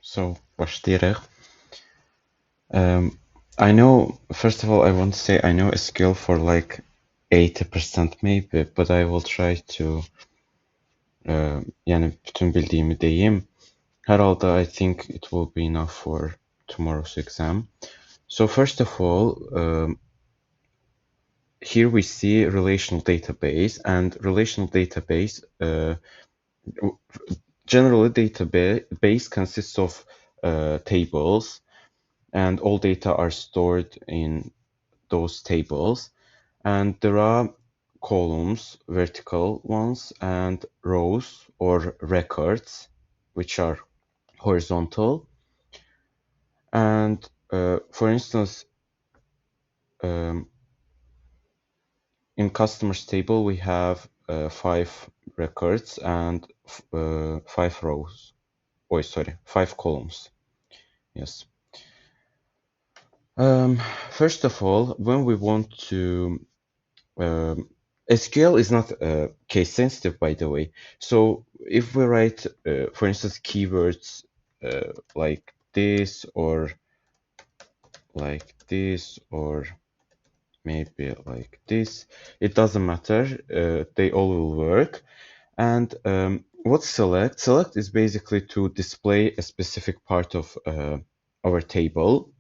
So başlayırıq. I know, first of all, I want to say I know SQL for like 80% maybe, but I will try to yəni bütün bildiyimi deyim. Hər halda I think it will be enough for tomorrow's exam. So first of all, here we see relational database, and relational database, generally database consists of tables, and all data are stored in those tables. And there are columns, vertical ones, and rows or records, which are horizontal. And for instance, in customers table, we have 5 records and 5 rows. Oh, sorry, 5 columns. Yes. First of all, when we want to, SQL is not case sensitive, by the way. So if we write, for instance, keywords like this or like this or maybe like this, it doesn't matter. They all will work. And what's select? Select is basically to display a specific part of our table.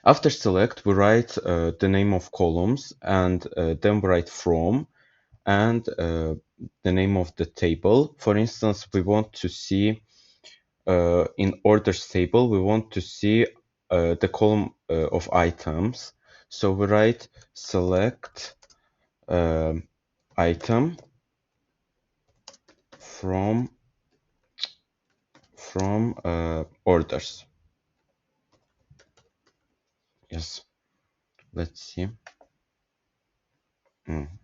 After select, we write the name of columns, and then we write from and the name of the table. For instance, we want to see in orders table, we want to see the column of items. So we write select item from orders. Yes, let's see.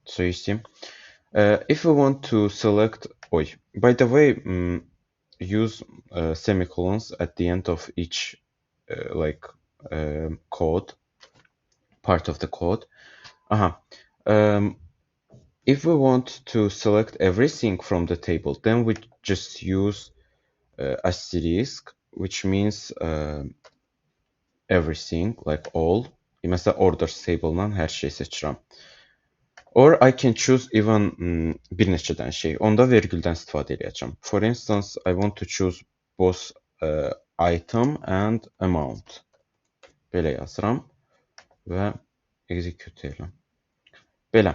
So you see, if we want to select, oh, by the way, use semicolons at the end of each code, part of the code. If we want to select everything from the table, then we just use asterisk, which means everything, like all. Məsələn, orders table-dan hər şey seçirəm. Or I can choose even bir neçə dənə şey. Onda vergüldən istifadə eləyəcəm. For instance, I want to choose both item and amount. Belə yazıram və execute edirəm. Belə.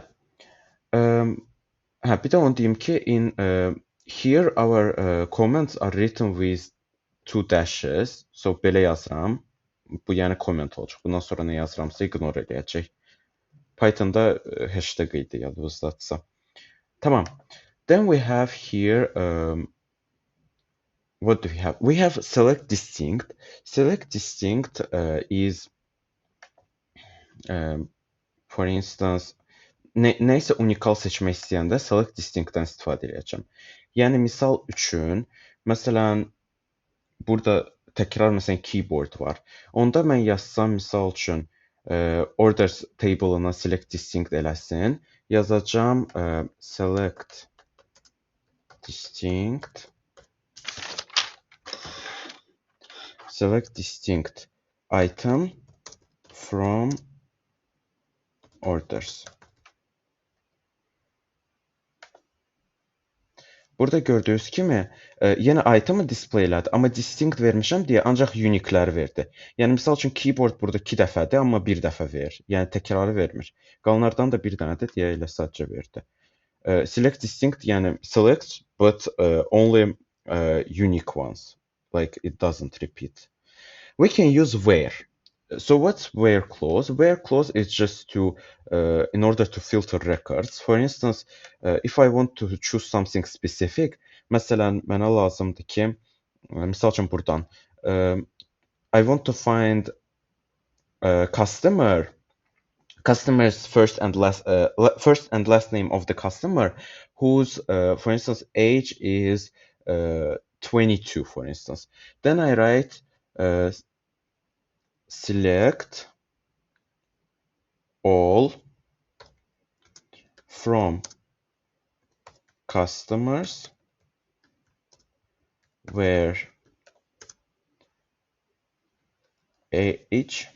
Bir də onu deyim ki, in here our comments are written with 2 dashes. So belə yazıram. Bu yəni comment olacaq. Bundan sonra nə yazıramsa ignore eləyəcək. Python'da hashtag idi yadınızdadsa. Tamam. Then we have here, what do we have? We have select distinct. Select distinct is, for instance, nəysə unikal seçmək istəyəndə select distinct'dən istifadə eləyəcəm. Yəni misal üçün, məsələn, burada təkrar məsələn keyboard var. Onda mən yazsam misal üçün orders table-ına select distinct eləsin. Yazacağam select distinct item from orders. Burada gördüyünüz kimi yenə item'ı display elədi, amma distinct vermişəm deyə ancaq unique'ləri verdi. Yəni misal üçün keyboard burada 2 dəfədir, amma bir dəfə verir. Yəni təkrarı vermir. Qalanlardan da bir dənədir deyə elə sadəcə verdi. Select distinct, yəni select but only unique ones. Like it doesn't repeat. We can use where. So what's where clause? Where clause is just to, in order to filter records. For instance, if I want to choose something specific, məsələn, mənə lazımdır ki, misal üçün buradan, I want to find customer's first and last name of the customer, whose, for instance, age is 22, for instance. Then I write select all from customers where Age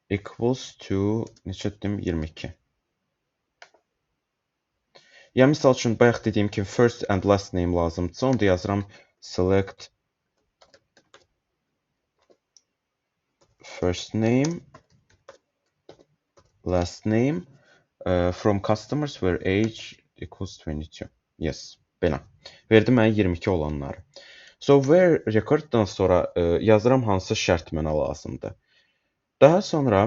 equals to neçə dedim? 22. Ya misal üçün bayaq dediyim kimi first and last name lazımdırsa, onu da yazıram select first name, last name from customers where age equals 22. Yes, belə. Verdi mənə 22 olanları. So where recorddan sonra yazıram hansı şərt mənə lazımdır. Daha sonra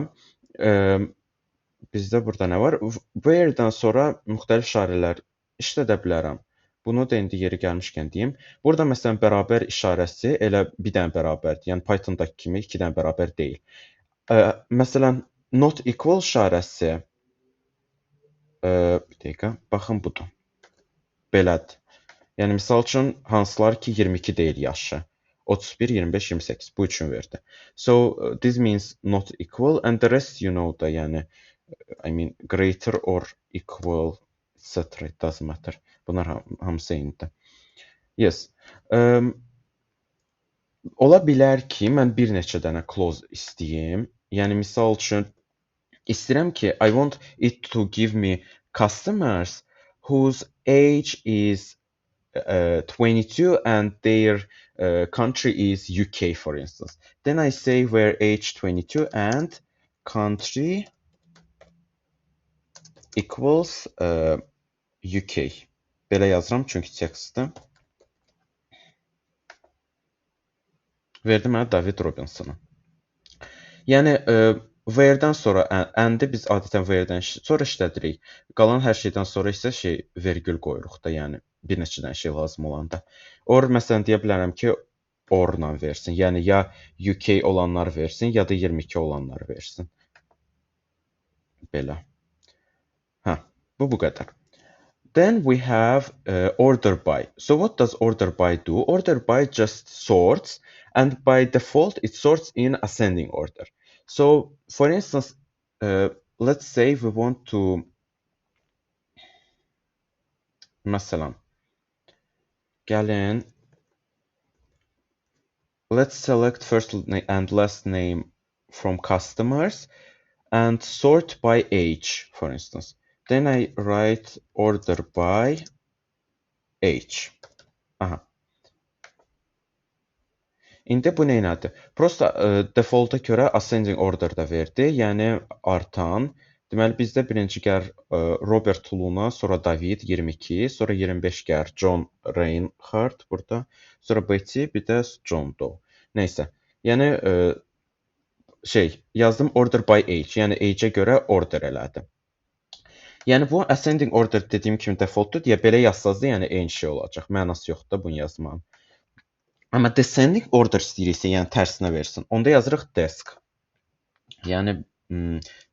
bizdə burada nə var? Where-dən sonra müxtəlif işarələr işlədə bilərəm. Bunu da indi yeri gəlmişkən deyim. Burada məsələn bərabər işarəsi elə bir dənə bərabərdir. Yəni Python-dakı kimi iki dənə bərabər deyil. Məsələn not equal işarəsi bir dəqiqə, baxın budur. Belədir. Yəni misal üçün hansılar ki 22 deyil yaşı. 31, 25, 28 bu üçün verdi. So this means not equal and the rest you know da, yəni I mean greater or equal etc. It doesn't matter. Bunlar hamısı eynidir. Yes. Ola bilər ki, mən bir neçə dənə clause istəyim. Yəni misal üçün istəyirəm ki, I want it to give me customers whose age is 22 and their country is UK, for instance. Then I say where age 22 and country equals UK. Belə yazıram çünki tekstdə. Verdi mənə David Robinsonu. Yəni where-dən sonra and-i biz adətən where-dən sonra işlədirik. Qalan hər şeydən sonra isə vergül qoyuruq da, yəni bir neçə dənə şey lazım olanda. Or məsələn deyə bilərəm ki, or-la versin. Yəni ya UK olanlar versin, ya da 22 olanlar versin. Belə. Hə, bu qədər. Then we have order by. So what does order by do? Order by just sorts, and by default it sorts in ascending order. So for instance, let's say we want to, məsələn, gəlin, let's select first and last name from customers and sort by age, for instance. Then I write order by age. Aha. İndi bu nə elədi? Prosta defaulta görə ascending order da verdi, yəni artan. Deməli bizdə birinci gəlir Robert Luna, sonra David 22, sonra 25 gəlir John Reinhardt burada, sonra Betty, bir də John Doe. Nəysə, yəni yazdım order by age, yəni age-ə görə order elədi. Yəni bu ascending order dediyim kimi defaultdur deyə belə yazsaz da, yəni eyni şey olacaq. Mənası yoxdur da bunu yazmağın. Amma descending order istəyiriksə, yəni tərsinə versin. Onda yazırıq desc. Yəni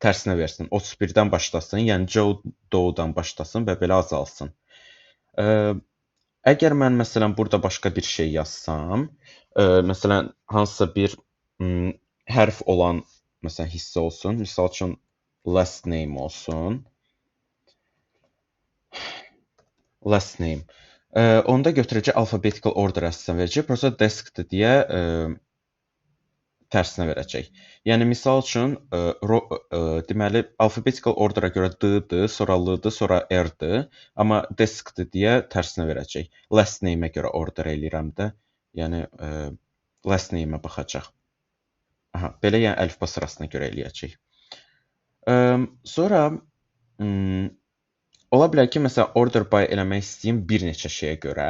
tərsinə versin. 31-dən başlasın, yəni Joe Doe-dan başlasın və belə azalsın. Əgər mən məsələn burada başqa bir şey yazsam, məsələn hansısa bir hərf olan məsələn hissə olsun, misal üçün last name olsun. Last name. Onda götürəcək alphabetical order əsasən verəcək. Prosta deskdir deyə tərsinə verəcək. Yəni misal üçün deməli alphabetical order'a görə D-dir, sonra L-dir, sonra R-dir, amma deskdir deyə tərsinə verəcək. Last name-ə görə order eləyirəm də. Yəni last name-ə baxacaq. Aha, belə yəni əlifba sırasına görə eləyəcək. Sonra ola bilər ki, məsələn, order by eləmək istəyim bir neçə şeyə görə.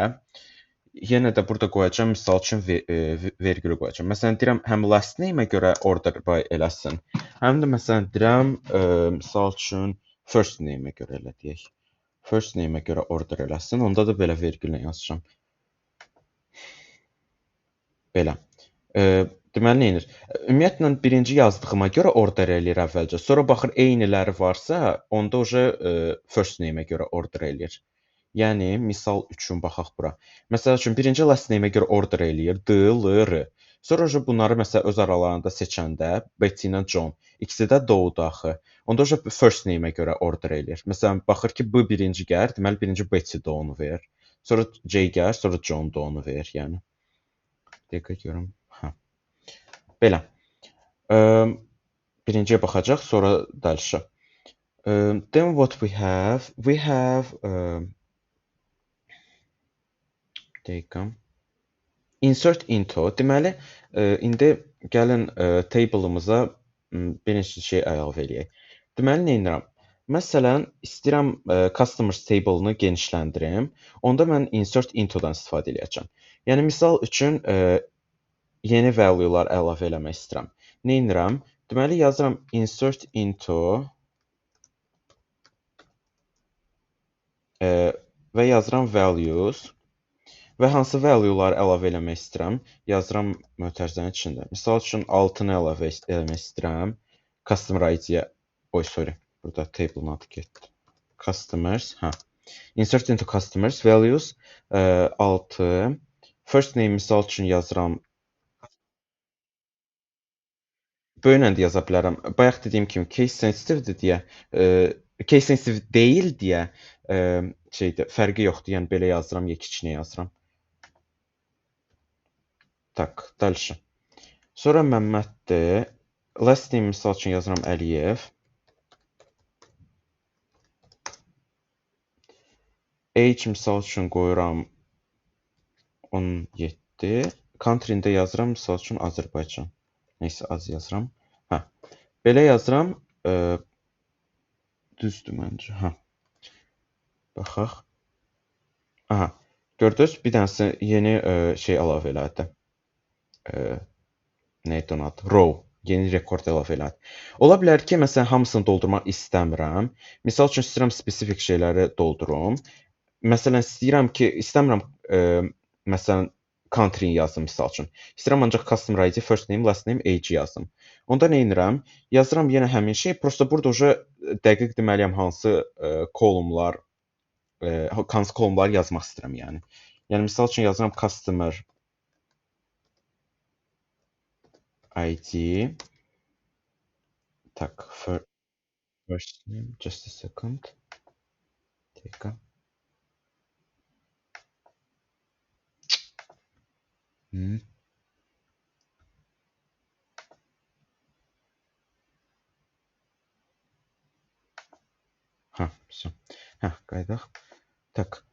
Yenə də burada qoyacağam, misal üçün vergülü qoyacağam. Məsələn, deyirəm, həm last name-ə görə order by eləsin, həm də məsələn, deyirəm, misal üçün first name-ə görə elə deyək. First name-ə görə order eləsin, onda da belə vergüllə yazacağam. Belə. Deməli, nə edir? Ümumiyyətlə, birinci yazdığıma görə order eləyir əvvəlcə. Sonra baxır, eyniləri varsa, onda uje first name-ə görə order eləyir. Yəni, misal üçün baxaq bura. Məsəl üçün, birinci last name-ə görə order eləyir. D, L, R. Sonra uje bunları məsəl öz aralarında seçəndə, Betty ilə John, ikisi də Doe-dur axı. Onda uje first name-ə görə order eləyir. Məsələn, baxır ki, B birinci gəlir, deməli, birinci Betty Doe-nu ver. Sonra J gəlir, sonra John Doe-nu ver, yəni. Dəqiqə görüm. Hə. Belə. Birinciyə baxacaq, sonra дальше. Then what we have? We have dəqiqə. Insert into. Deməli, indi gəlin table'ımıza bir neçə şey əlavə eləyək. Deməli, nə edirəm? Məsələn, istəyirəm customers table-ını genişləndirim. Onda mən insert into-dan istifadə eləyəcəm. Yəni, misal üçün yeni value-lar əlavə eləmək istəyirəm. Nə edirəm? Deməli, yazıram insert into və yazıram values. Və hansı value-ları əlavə eləmək istəyirəm, yazıram mötərizənin içində. Misal üçün, 6-nı əlavə eləmək istəyirəm. Customer ID-yə, oy, sorry, burada table-ın adı getdi. Customers, hə. Insert into customers, values 6. First name, misal üçün, yazıram. Böyünlə də yaza bilərəm. Bayaq dediyim kimi, case sensitive-dir deyə, case sensitive deyil deyə, şeydir, fərqi yoxdur. Yəni, belə yazıram, ya kiçinə yazıram. Tak, дальше. Sonra Məmməddir. Last name, misal üçün, yazıram Əliyev. Age, misal üçün, qoyuram 17. Country-ni də yazıram, misal üçün, Azərbaycan. Neysə, az yazıram. Hə. Belə yazıram. Düzdür məncə. Hə. Baxaq. Aha. Gördünüz, bir dənəsi yeni şey əlavə elədi. Nə idi onun adı? Row. Yeni rekord əlavə elədi. Ola bilər ki, məsələn, hamısını doldurmaq istəmirəm. Misal üçün, istəyirəm spesifik şeyləri doldurum. Məsələn, istəyirəm ki, istəmirəm, məsələn, country-ni yazım, misal üçün. İstəyirəm ancaq customer ID, first name, last name, age yazım. Onda nə edirəm? Yazıram yenə həmin şey. Prosta burada uca dəqiq deməliyəm hansı kolumlar, hansı kolumları yazmaq istəyirəm, yəni. Yəni, misal üçün, yazıram customer ID. Tak, first name, just a second. Dəqiqə. Hə, so. Hə, qayıdaq. Tak,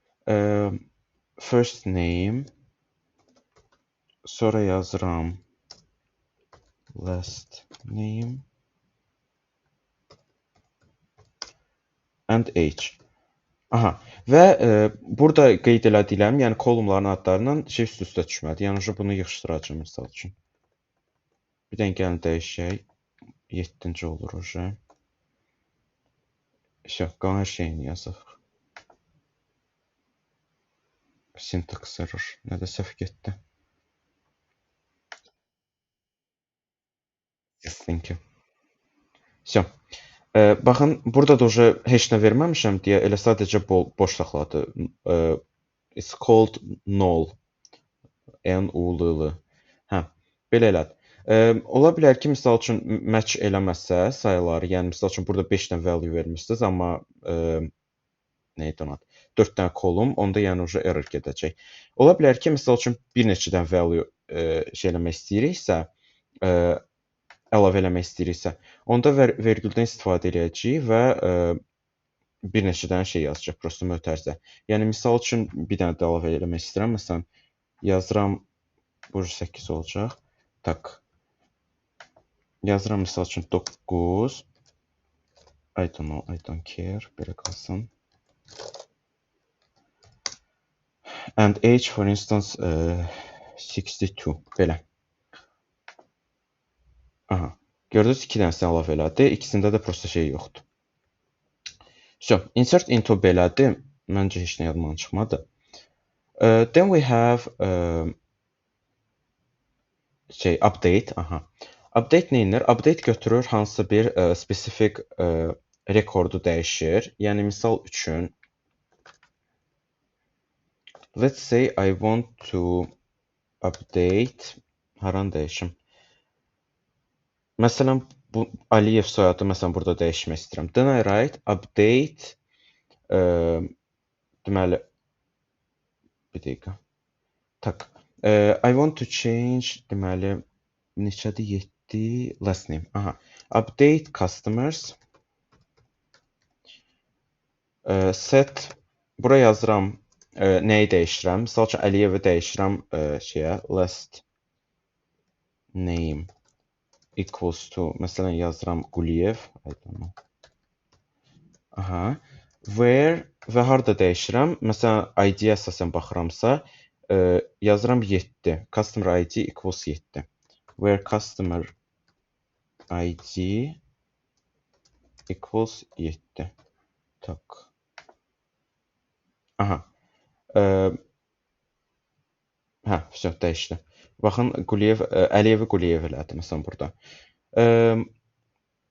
first name, sonra yazıram last name and age. Aha, və burada qeyd elədiklərim, yəni kolumların adlarından şey üst-üstə düşmədi. Yəni, bunu yığışdıracağım, misal üçün. Bir dənə gəlin dəyişək. 7-ci olur uje. Vəsə, qalan hər şeyini yazaq. Syntax error. Nə də səhv getdi. Yes, thank you. Vəsə. Baxın, burada da uje heç nə verməmişəm deyə elə sadəcə boş saxladı. It's called null. N-U-L-L. Hə, belə elədi. Ola bilər ki, misal üçün, match eləməsə sayıları, yəni misal üçün, burada 5 dənə value vermişsiniz, amma nə idi onun adı? 4 dənə column, onda yəni uje error gedəcək. Ola bilər ki, misal üçün, bir neçə dənə value şey eləmək istəyiriksə, əlavə eləmək istəyiriksə, onda vergüldən istifadə eləyəcəyik və bir neçə dənə şey yazacaq, prosta mötərizə. Yəni, misal üçün, bir dənə də əlavə eləmək istəyirəm, məsələn, yazıram, bu 8 olacaq, tak, yazıram, misal üçün, 9, I don't know, I don't care, belə qalsın. And age, for instance, 62, belə. Aha, gördünüz, 2 dənəsini əlavə elədi, ikisində də prosta şey yoxdur. So, insert into belədir, məncə heç nə yadımdan çıxmadı. Then we have update, aha. Update nə edir? Update götürür hansısa bir spesifik rekordu dəyişir. Yəni, misal üçün, let's say I want to update, haranı dəyişim? Məsələn, bu Aliyev soyadı, məsələn, burada dəyişmək istəyirəm. Then I write update, deməli, bir dəqiqə. Tak, I want to change, deməli, neçədir? ID, last name. Aha. Update customers. Set bura yazıram nəyi dəyişirəm? Misal üçün Əliyevi dəyişirəm şeyə last name equals to məsələn yazıram Quliyev. I don't know. Aha. Where və harda dəyişirəm? Məsələn ID-yə əsasən baxıramsa, yazıram 7. Customer ID equals 7. Where customer ID equals 7. Tak. Aha. Hə, vəsə, dəyişdi. Baxın, Quliyev, Əliyevi Quliyev elədi, məsələn, burada.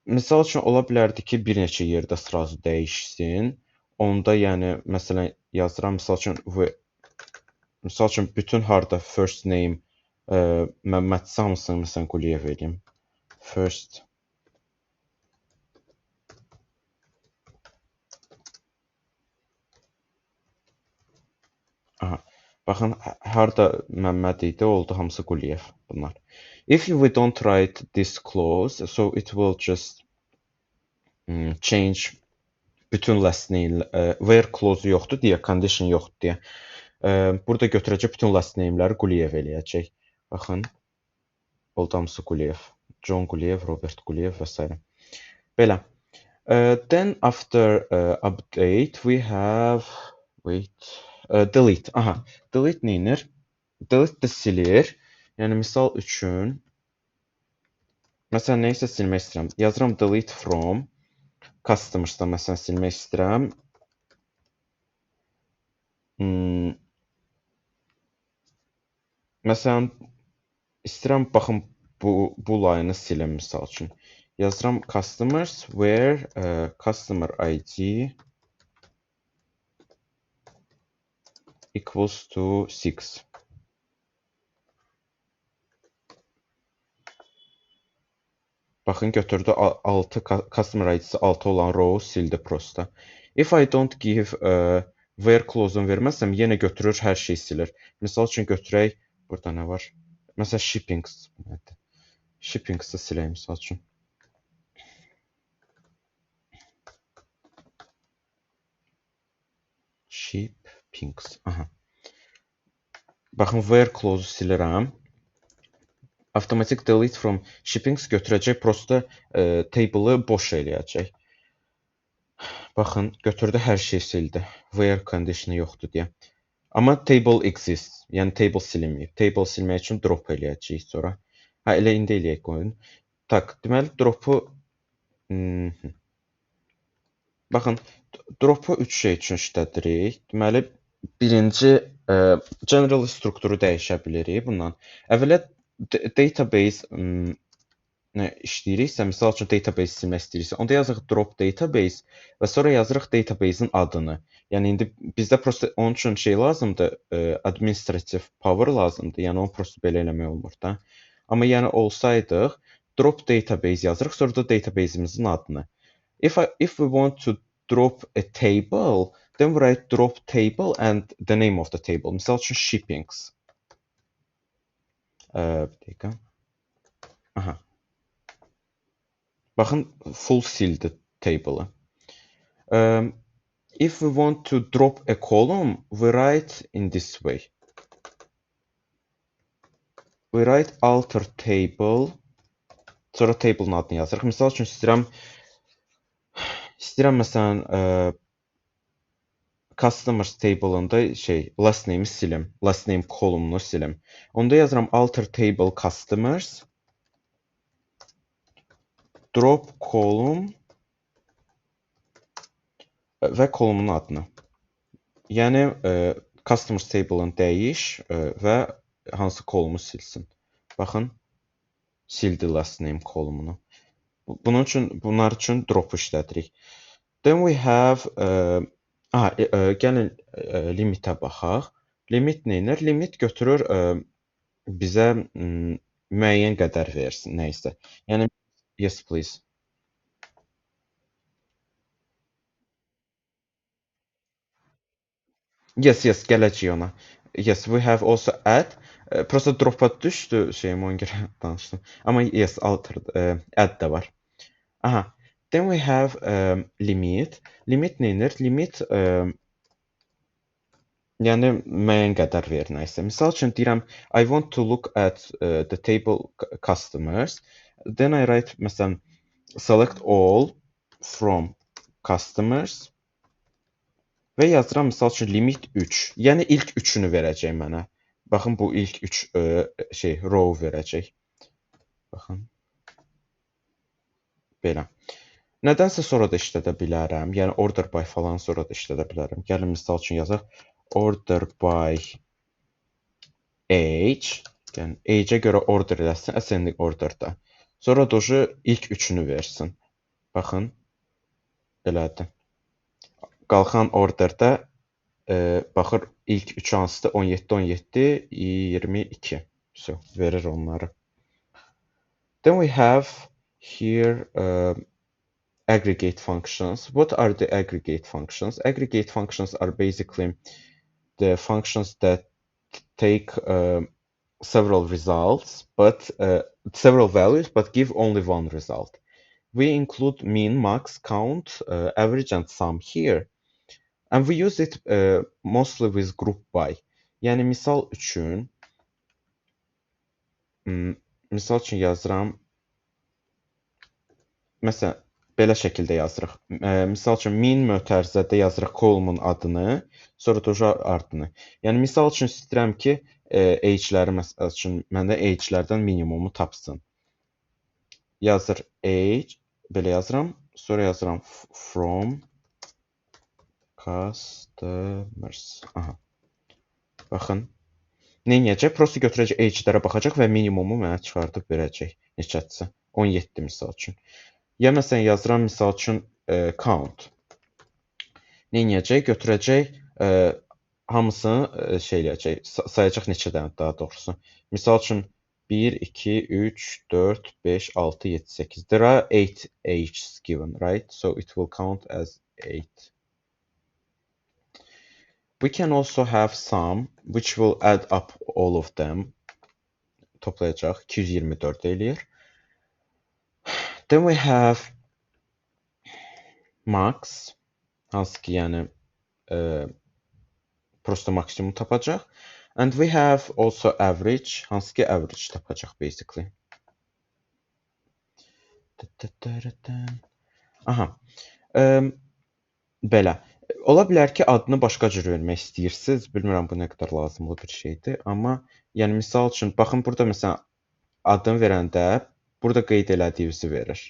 Misal üçün, ola bilərdi ki, bir neçə yerdə srazu dəyişsin. Onda, yəni, məsələn, yazıram, misal üçün, misal üçün, bütün harda first name Məmmədsə hamısını, məsələn, Quliyev eləyim. First. Aha. Baxın, harda Məmməd idi, oldu hamısı Quliyev bunlar. If we don't write this clause, so it will just change bütün last name, where clause yoxdur deyə, condition yoxdur deyə. Burada götürəcək bütün last name-ləri Quliyev eləyəcək. Baxın, oldu hamısı Quliyev. John Quliyev, Robert Quliyev və s. Belə. Then after update, we have, wait, delete. Aha, delete neynir? Delete də silir. Yəni, misal üçün, məsələn, nəyisə silmək istəyirəm. Yazıram delete from customers'dan məsələn silmək istəyirəm. Məsələn, istəyirəm, baxın, bu line-ı silim, misal üçün. Yazıram customers where customer ID equals to 6. Baxın, götürdü 6, customer ID-si 6 olan row sildi prosta. If I don't give where clause-unu verməzsəm, yenə götürür, hər şey silir. Misal üçün götürək, burada nə var? Məsələn, shippings. Shippings-i silək, misal üçün. Shippings. Aha. Baxın, where clause-u silirəm. Avtomatik delete from shippings götürəcək, prosta table'ı boş eləyəcək. Baxın, götürdü, hər şey sildi. Where condition-ı yoxdur deyə. Amma table exists, yəni table silinməyib. Table silmək üçün drop eləyəcəyik sonra. Hə, elə indi eləyək qoyun. Tak, deməli, dropu... Baxın, dropu 3 şey üçün işlədirik. Deməli, birinci, general strukturu dəyişə bilirik bundan. Əvvələ database işləyiriksə, misal üçün database silmək istəyiriksə, onda yazırıq drop database və sonra yazırıq database-in adını. Yəni, indi bizdə prosta onun üçün şey lazımdır, administrative power lazımdır. Yəni, onu prosta belə eləmək olmur da. Amma yəni olsaydıq, drop database yazırıq, sonra da database-imizin adını. If we want to drop a table, then we write drop table and the name of the table. Misal üçün shippings. Bir dəqiqə. Aha. Baxın, full sildi table'ı. If we want to drop a column, we write in this way. We write alter table. Sonra table'ın adını yazırıq. Misal üçün istəyirəm məsələn, customers table'ında last name'i silim, last name column'unu silim. Onda yazıram alter table customers drop column və column'un adını. Yəni, customers table'ını dəyiş və hansı column'u silsin. Baxın, sildi last name column'unu. Bunun üçün, bunlar üçün drop işlədirik. Then we have, gəlin limitə baxaq. Limit neynir? Limit götürür bizə müəyyən qədər versin, nəysə. Yəni, yes, please. Yes, yes, gələcəyik ona. Yes, we have also add. Prosta dropa düşdü şeyim, ona görə danışdım. Amma yes, alter, add də var. Aha. Then we have limit. Limit nə edir? Limit yəni müəyyən qədər verir nəsə. Misal üçün deyirəm, I want to look at the table customers. Then I write, məsələn, select all from customers və yazıram, misal üçün, limit 3. Yəni ilk 3-ünü verəcək mənə. Baxın, bu ilk 3 şey, row verəcək. Baxın. Belə. Nədənsə sonra da işlədə bilərəm. Yəni order by falan sonra da işlədə bilərəm. Gəlin, misal üçün yazaq. Order by age. Yəni age-ə görə order eləsin, ascending order-da. Sonra da ilk 3-ünü versin. Baxın, belədir. Qalxan order-da baxır ilk 3 hansıdır? 17, 17, 22. So, verir onları. Then we have here aggregate functions. What are the aggregate functions? Aggregate functions are basically the functions that take several results, but several values, but give only one result. We include mean, max, count, average, and sum here. And we use it mostly with group by. Yəni, misal üçün yazıram, məsələn, belə şəkildə yazırıq. Misal üçün, mean mötərizədə yazırıq column-un adını, sonra da ardını. Yəni, misal üçün istəyirəm ki, age-ləri, məsəl üçün, məndə age-lərdən minimumu tapsın. Yazır age, belə yazıram, sonra yazıram from customers. Aha. Baxın, nə edəcək? Prosta götürəcək, age-lərə baxacaq və minimumu mənə çıxardıb verəcək. Neçədirsə, 17 misal üçün. Ya məsələn, yazıram, misal üçün, count. Nə edəcək? Götürəcək, hamısını şey eləyəcək, sayacaq neçə dənə daha doğrusu. Misal üçün, 1, 2, 3, 4, 5, 6, 7, 8. There are 8 ages given, right? So it will count as 8. We can also have sum, which will add up all of them. Toplayacaq, 224 eləyir. Then we have max, hansı ki, yəni prosta maksimum tapacaq. And we have also average, hansı ki, average tapacaq basically. Aha, belə. Ola bilər ki, adını başqa cür vermək istəyirsiniz. Bilmirəm, bu nə qədər lazımlı bir şeydir. Amma, yəni, misal üçün, baxın, burada məsələn, adını verəndə burada qeyd elədiyinizi verir.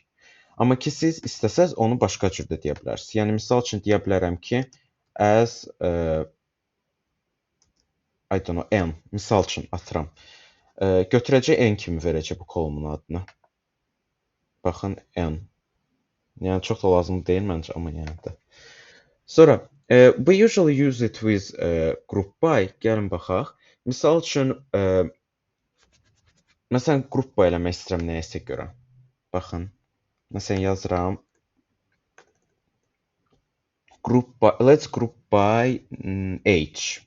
Amma ki, siz istəsəz, onu başqa cür də deyə bilərsiniz. Yəni, misal üçün, deyə bilərəm ki, as, I don't know, n, misal üçün atıram. Götürəcək n kimi verəcək bu kolumun adını. Baxın, n. Yəni, çox da lazımlı deyil məncə, amma yəni də. Sonra, we usually use it with group by. Gəlin baxaq. Misal üçün, məsələn, group by eləmək istəyirəm nəyəsə görə. Baxın, məsələn, yazıram. Group by, let's group by age.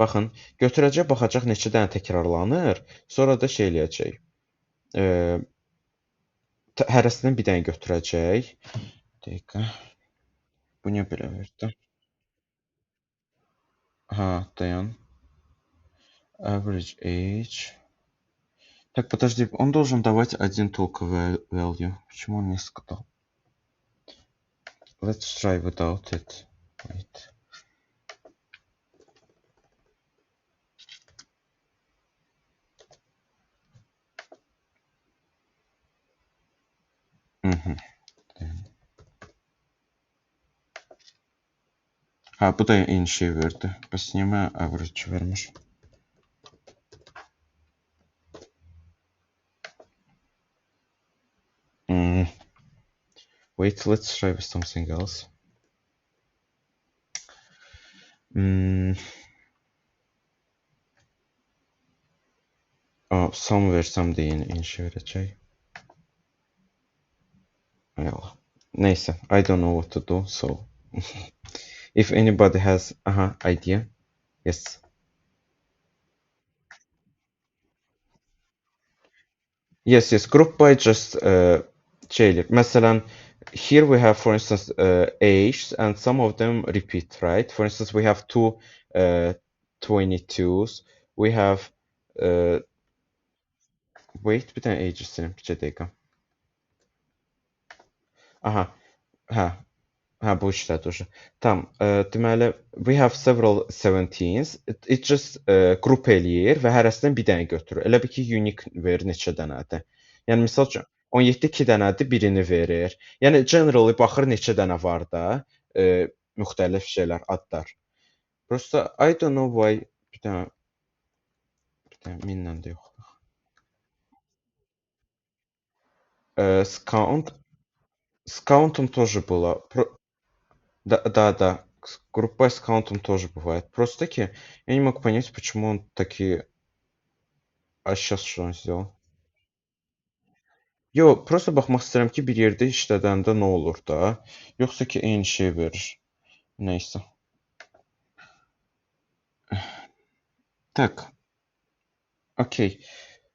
Baxın, götürəcək, baxacaq neçə dənə təkrarlanır, sonra da şey eləyəcək. Hərəsindən bir dənə götürəcək. Dəqiqə. Bu niyə belə verdi? Ha, dayan. Average age. Так, подожди, он должен давать один только value. Почему он несколько дал? Let's try without it. Wait. Ha, bu da eyni şey verdi. Bəs niyə mənə average vermir? Wait, let's try with something else. Oh, sum versəm də yeni eyni şey verəcək. Ay Allah. Neyse, I don't know what to do, so if anybody has idea, yes. Yes, yes, group by just şey eləyir. Məsələn, here we have, for instance, age, and some of them repeat, right? For instance, we have two 22s. We have, wait, bir dənə age istəyirəm, bir dəqiqə. Aha, hə, hə, bu işlədi уже. Tam, deməli, we have several 17s. It just qrup eləyir və hərəsindən bir dənə götürür. Elə bil ki, unique verir neçə dənədir. Yəni, misal üçün, 17 2 dənədir, birini verir. Yəni, generally baxır neçə dənə var da, müxtəlif şeylər, adlar. Prosta, I don't know why, bir dənə minlə də yox. С count тоже было. Да, да, да, group by с count тоже бывает. Просто таки я не мог понять, почему он такие. А сейчас что он сделал? Yo, prosta baxmaq istəyirəm ki, bir yerdə işlədəndə nə olur da, yoxsa ki, eyni şey verir. Neyse. Tak. Okay.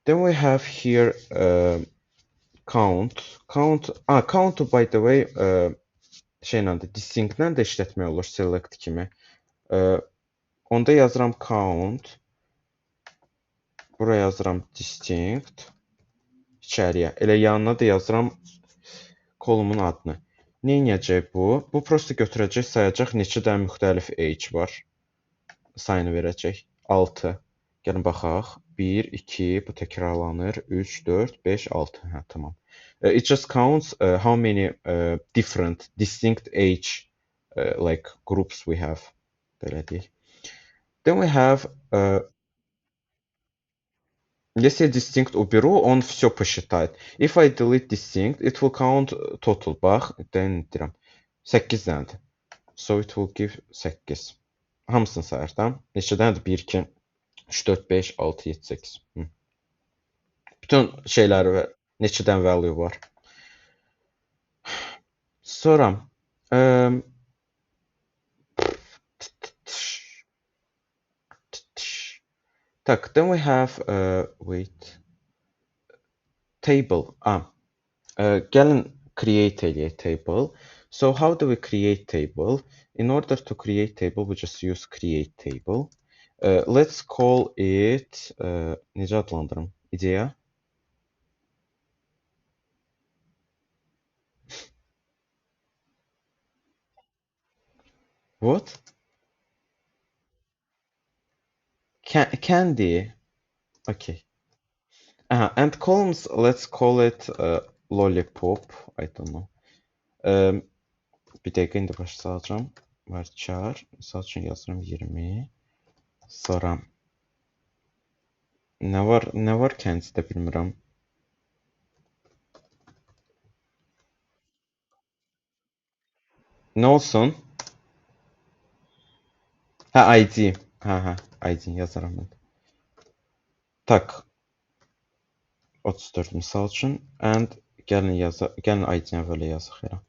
Then we have here count. Count, count by the way, şeylə də, distinct-lə də işlətmək olur select kimi. Onda yazıram count. Buraya yazıram distinct. İçəriyə. Elə yanına da yazıram kolumun adını. Nə edəcək bu? Bu prosta götürəcək, sayacaq neçə dənə müxtəlif age var. Sayını verəcək. 6. Gəlin baxaq. 1, 2, bu təkrarlanır. 3, 4, 5, 6. Hə, tamam. It just counts how many different, distinct age like groups we have. Belə deyək. Then we have если я distinct уберу, он все посчитает. If I delete distinct, it will count total. Bax, deyirəm. 8 dənədir. So it will give 8. Hamısını sayır, tamam? Neçə dənədir? 1, 2, 3, 4, 5, 6, 7, 8. Hı. Bütün şeyləri və neçə dənə value var. Sonra tak, then we have wait, table. Gəlin create eləyək table. So how do we create table? In order to create table, we just use create table. Let's call it necə adlandırım? İdeya? What? Candy. Okay. And columns, let's call it lollipop. I don't know. Bir dəqiqə indi başa salacağam. Varchar. Misal üçün yazıram 20. Sonra nə var? Nə var candy'də bilmirəm. Nə olsun? Hə, ID. Hə, hə, ID yazaram mən. Tak. 34 misal üçün. And gəlin yaza, gəlin ID-ni əvvələ yazaq elə.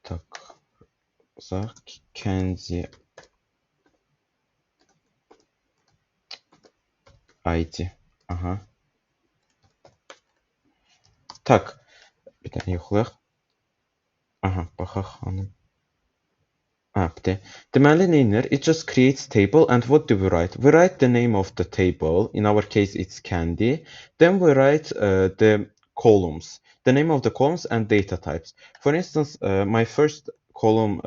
Tak. Yazaq. Candy ID. Aha. Tak. Bir dənə yoxlayaq. Aha, baxaq hanım. Ha, bir də. Deməli, nə edir? It just creates table, and what do we write? We write the name of the table. In our case, it's candy. Then we write the columns, the name of the columns and data types. For instance, my first column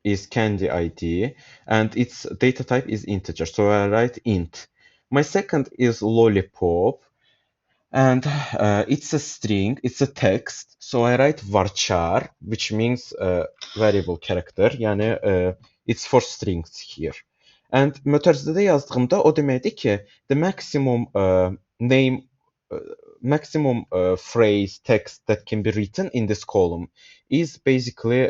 is candy ID, and its data type is integer, so I write int. My second is lollipop, and it's a string, it's a text, so I write varchar, which means variable character, yəni it's for strings here. And mötərizədə yazdığımda o deməkdir ki, the maximum name, maximum phrase text that can be written in this column is basically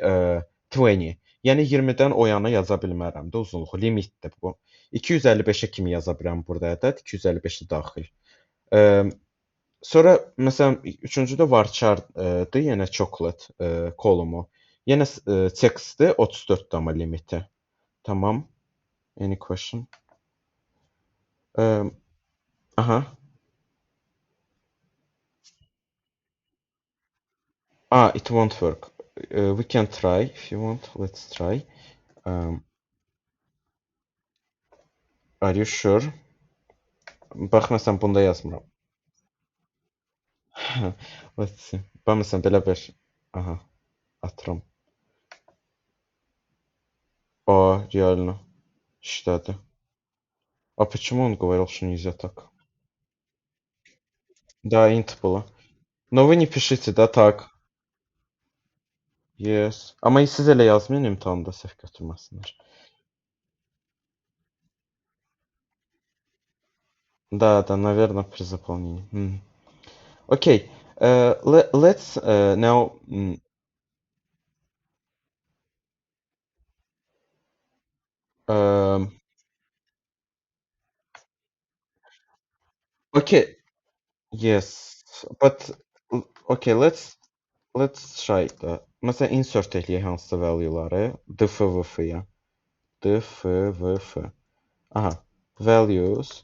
20. Yəni 20-dən o yana yaza bilmərəm də uzunluğu, limitdir bu. 255-ə kimi yaza bilirəm burada ədəd, 255-i daxil. Sonra məsələn üçüncüdə varchar-dır, yenə chocolate column-u. Yenə textdir, 34 amma limiti. Tamam. Any question? Aha. Ah, it won't work. We can try if you want. Let's try. Are you sure? Bax, məsələn, bunda yazmıram. Let's see. Bax, məsələn, belə bir... Aha, atıram. О, реально. Штаты. А почему он говорил, что нельзя так? Да, int было. Но вы не пишите, да, так. Yes. Amma siz elə yazmayın imtahanda səhv götürməsinlər. Да, да, наверное, при заполнении. Окей. Let's now... Okay. Yes, but okay, let's try that. Məsələn, insert eləyək hansısa value-ları DFVF-ya. DFVF. Aha, values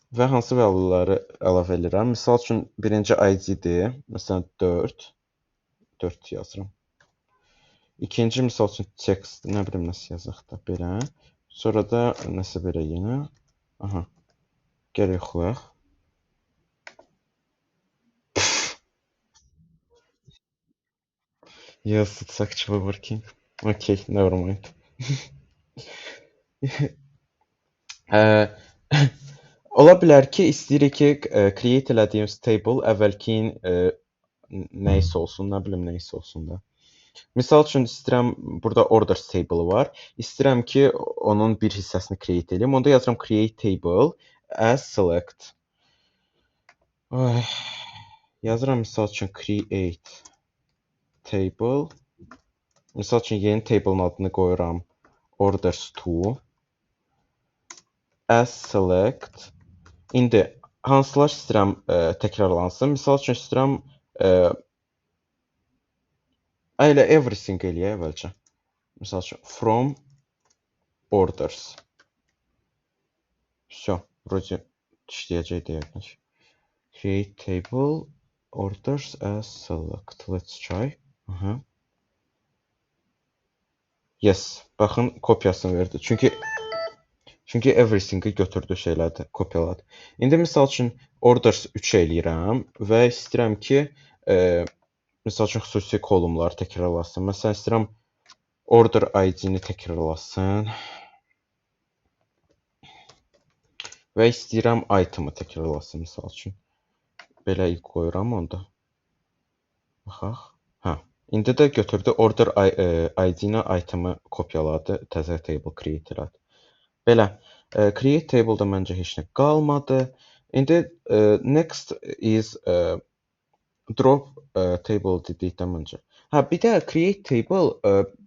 və hansı value-ları əlavə eləyirəm? Misal üçün, birinci ID-dir. Məsələn, 4. 4 yazıram. İkinci, misal üçün, text, nə bilim, nəsə yazaq da, belə. Sonra da nəsə belə yenə. Aha, gəl yoxlayaq. Yes, it's actually working. Okay, never mind. Ola bilər ki, istəyirik ki, create elədiyimiz table əvvəlki nəyisə olsun, nə bilim nəyisə olsun da. Misal üçün, istəyirəm, burada orders table var. İstəyirəm ki, onun bir hissəsini create eləyim. Onda yazıram create table as select. Ay, yazıram misal üçün create table. Misal üçün, yeni table'ın adını qoyuram orders to as select. İndi hansılar istəyirəm təkrarlansın? Misal üçün, istəyirəm elə everything eləyək əvvəlcə. Misal üçün, from orders. Всё, вроде işləyəcək deyəmək. Create table orders as select. Let's try. Aha. Yes, baxın, kopyasını verdi. Çünki everything-i götürdü şeylərdə, kopyaladı. İndi misal üçün orders 3 eləyirəm və istəyirəm ki, misal üçün xüsusi kolumlar təkrarlasın. Məsələn, istəyirəm order ID-ni təkrarlasın və istəyirəm item-ı təkrarlasın, misal üçün. Belə qoyuram onda. Baxaq. Hə. İndi də götürdü order ID-ni, item-ı kopyaladı, təzə table create elədi. Belə, create table-da məncə heç nə qalmadı. İndi next is drop table dedikdə məncə. Hə, bir də create table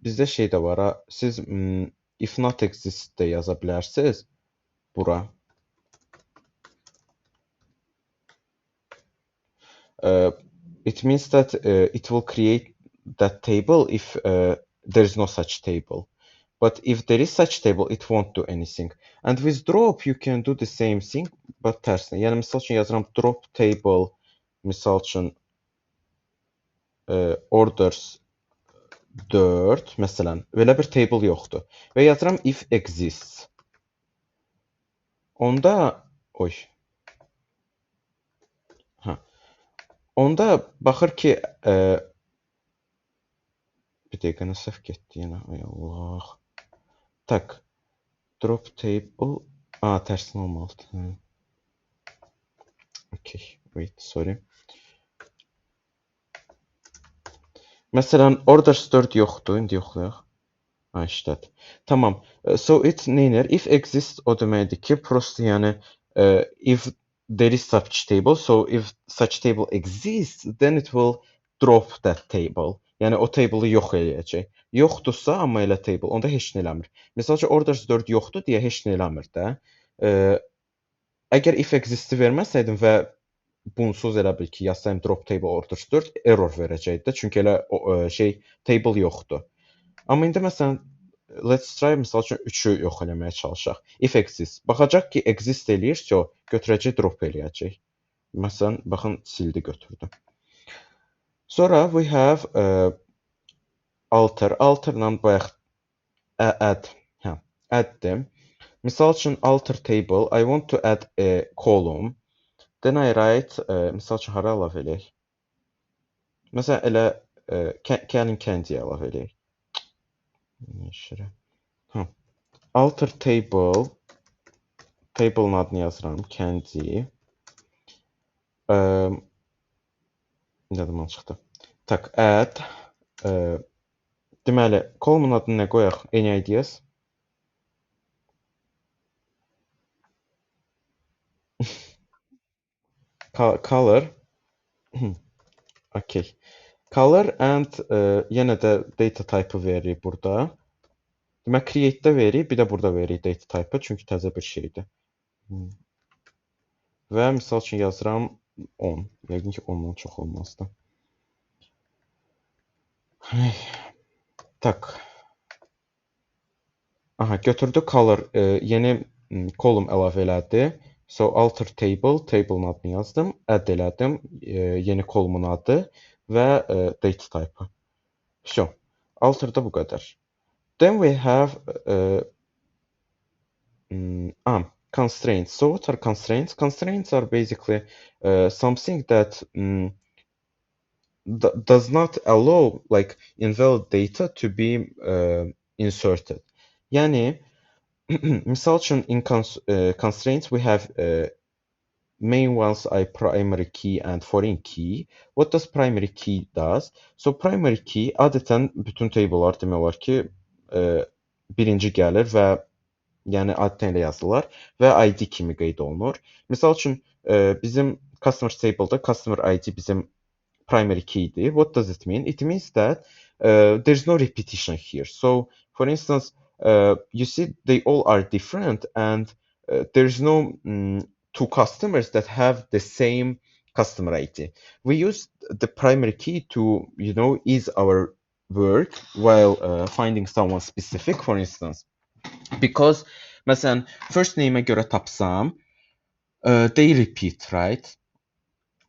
bizdə şey də var, ha, siz if not exist də yaza bilərsiniz bura. It means that it will create that table if there is no such table. But if there is such table, it won't do anything. And with drop, you can do the same thing, but tərsinə. Yəni, misal üçün yazıram drop table, misal üçün orders 4, məsələn, belə bir table yoxdur. Və yazıram if exists. Onda, oy. Hə. Onda baxır ki, bir dəqiqə, nə səhv getdi yenə, ay Allah. Tak, drop table, tərsinə olmalıdır. Hə. Okay, wait, sorry. Məsələn, orders 4 yoxdur, indi yoxlayaq. Ha, işlədi. Tamam, so it neynir? If exists o deməkdir ki, prosto yəni, if there is such table, so if such table exists, then it will drop that table. Yəni, o table'ı yox eləyəcək. Yoxdursa, amma elə table, onda heç nə eləmir. Misal üçün, orders 4 yoxdur deyə heç nə eləmir də. Əgər if exist'i verməsəydim və Bunsuz elə bil ki, yazsayım drop table orders 4 error verəcəkdi. Çünki elə o şey table yoxdur. Amma indi məsələn let's try, misal üçün 3-ü yox eləməyə çalışaq. If exists. Baxacaq ki, exist eləyir, so götürəcək, drop eləyəcək. Məsələn, baxın, sildi, götürdü. Sonra we have alter. Alterla bayaq add, hə, add-dir. Misal üçün alter table, I want to add a column. Then I write, misal üçün hara əlavə eləyək? Məsələn, elə gəlin candy əlavə eləyək. Hə. Alter table, table'ın adını yazıram, candy. Yadımdan çıxdı. Tak, add. Deməli, column adını nə qoyaq? Any ideas? Color. Okay. Color and yenə də data type-ı veririk burada. Demək, create-də veririk, bir də burada veririk data type-ı, çünki təzə bir şeydir. Və misal üçün yazıram 10. Yəqin ki, 10-dan çox olmazdı. Tak. Aha, götürdü color, yeni column əlavə elədi. So, alter table, table'ın adını yazdım, add elədim, yeni column'un adı və data type-ı. So, alter'da bu qədər. Then we have constraints. So, what are constraints? Constraints are basically something that does not allow invalid data to be inserted. Yəni, misal üçün, in constraints, we have main ones are primary key and foreign key. What does primary key does? So, primary key adətən bütün table'lar demək olar ki, birinci gəlir və yəni adətən elə yazılır və ID kimi qeyd olunur. Misal üçün, bizim customer table'da customer ID bizim primary key idi. What does it mean? It means that there's no repetition here. So, for instance, you see they all are different and there's no two customers that have the same customer ID. We use the primary key to ease our work while finding someone specific, for instance. Because, məsələn, first name-ə görə tapsam, they repeat, right?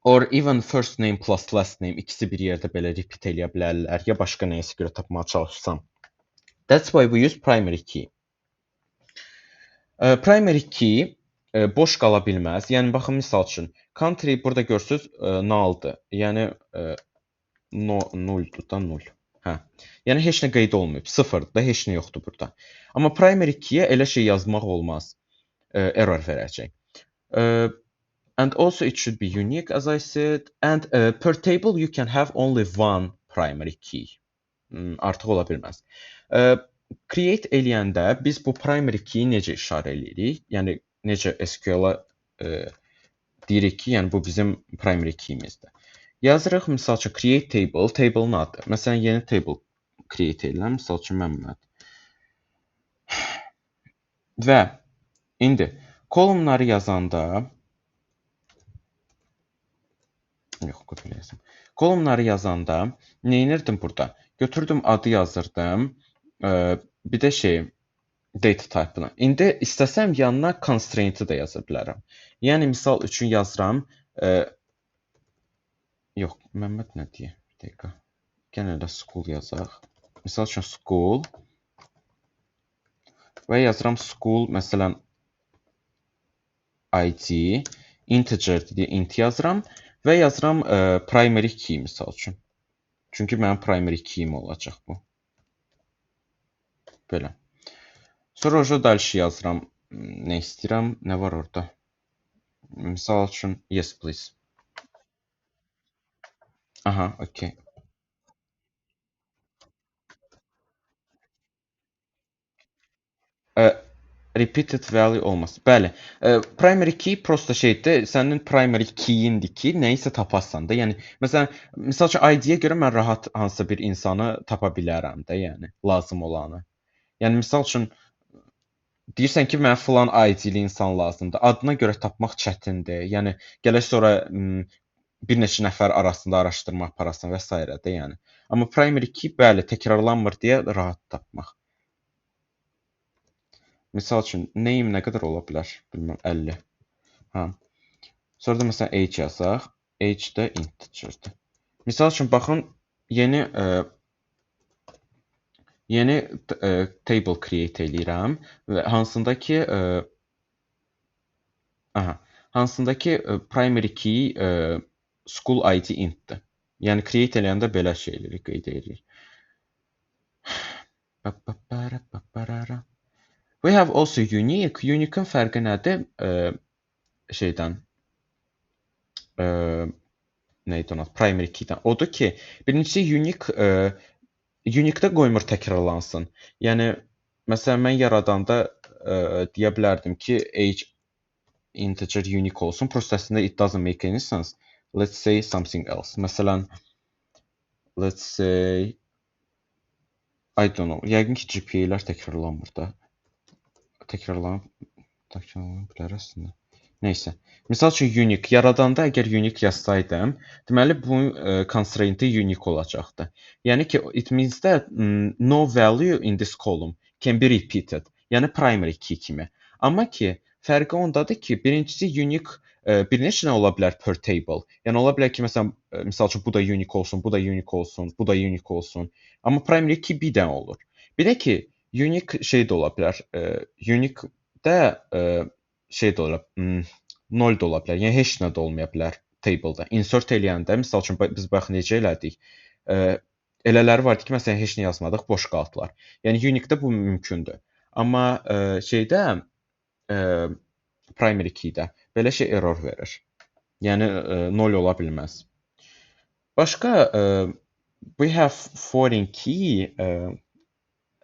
Or even first name plus last name ikisi bir yerdə belə repeat eləyə bilərlər, ya başqa nəyisə görə tapmağa çalışsam. That's why we use primary key. Primary key boş qala bilməz. Yəni, baxın, misal üçün, country burada görürsünüz, nulldır. Yəni, no, nulldur da, null. Hə. Yəni, heç nə qeyd olmayıb. Sıfırdır da, heç nə yoxdur burada. Amma primary key-yə elə şey yazmaq olmaz. Error verəcək. And also it should be unique, as I said. And per table you can have only one primary key. Artıq ola bilməz. Create eləyəndə biz bu primary key-i necə işarə eləyirik? Yəni, necə S Q L-a, deyirik ki, yəni bu bizim primary key-imizdir. Yazırıq, misal üçün, create table, table'ın adı. Məsələn, yeni table create edirəm, misal üçün, Məmməd. Və indi kolumları yazanda, yox, belə yazım. Kolumları yazanda nə edirdim burada? Götürdüm, adı yazırdım, bir də data type-ını. İndi istəsəm yanına constraint-i də yaza bilərəm. Yəni, misal üçün yazıram, yox, Məmməd nə deyir? Bir dəqiqə. Gəlin elə school yazaq. Misal üçün school və yazıram school, məsələn, ID, integer deyə int yazıram və yazıram, primary key misal üçün. Çünki mənim primary key-im olacaq bu. Belə. Sonra orada дальше yazıram. Nə istəyirəm? Nə var orada? Misal üçün, yes please. Aha, okey. Repeated value olmaz. Bəli. Primary key prosta şeydir, sənin primary key-indir ki, nəyisə tapasan da. Yəni, məsələn, misal üçün, I D-yə görə mən rahat hansısa bir insanı tapa bilərəm də, yəni, lazım olanı. Yəni, misal üçün, Deyirsən ki, mənə filan ID-li insan lazımdır. Adına görə tapmaq çətindir. Yəni gələk sonra bir neçə nəfər arasında araşdırma aparasan və s. də, yəni. Amma primary key bəli, təkrarlanmır deyə rahat tapmaq. Misal üçün name nə qədər ola bilər? Bilmirəm, 50. Ha. Sonra da məsələn age yazaq. Age də integerdir. Misal üçün baxın, yeni table create eləyirəm və hansında ki primary key school ID intdir. Yəni create eləyəndə belə şey eləyirik, qeyd edirik. We have also unique. Unique-in fərqi nədir? Şeydən neydi ona? Primary key-dən. Odur ki, birincisi unique unique-də qoymur təkrarlansın. Yəni məsələn mən yaradanda deyə bilərdim ki, age integer unique olsun. Prosta əslində it doesn't make any sense. Let's say something else. Məsələn, let's say I don't know. Yəqin ki, GPA-lər təkrarlanmır da. Təkrarlana bilər əslində. Neysə. Misal üçün unique yaradanda əgər unique yazsaydım, deməli bunun constraint-i unique olacaqdı. Yəni ki, it means that no value in this column can be repeated. Yəni primary key kimi. Amma ki, fərqi ondadır ki, birincisi unique bir neçə nə ola bilər per table. Yəni ola bilər ki, məsələn, misal üçün bu da unique olsun, bu da unique olsun, bu da unique olsun. Amma primary key bir dənə olur. Bir də ki, unique şey də ola bilər. Unique də şey də ola, 0 də ola bilər. Yəni heç nə də olmaya bilər table-da. Insert eləyəndə, misal üçün biz bax necə elədik? Elələri vardı ki, məsələn heç nə yazmadıq, boş qaldılar. Yəni unique-də bu mümkündür. Amma şeydə primary key-də belə şey error verir. Yəni 0 ola bilməz. Başqa we have foreign key,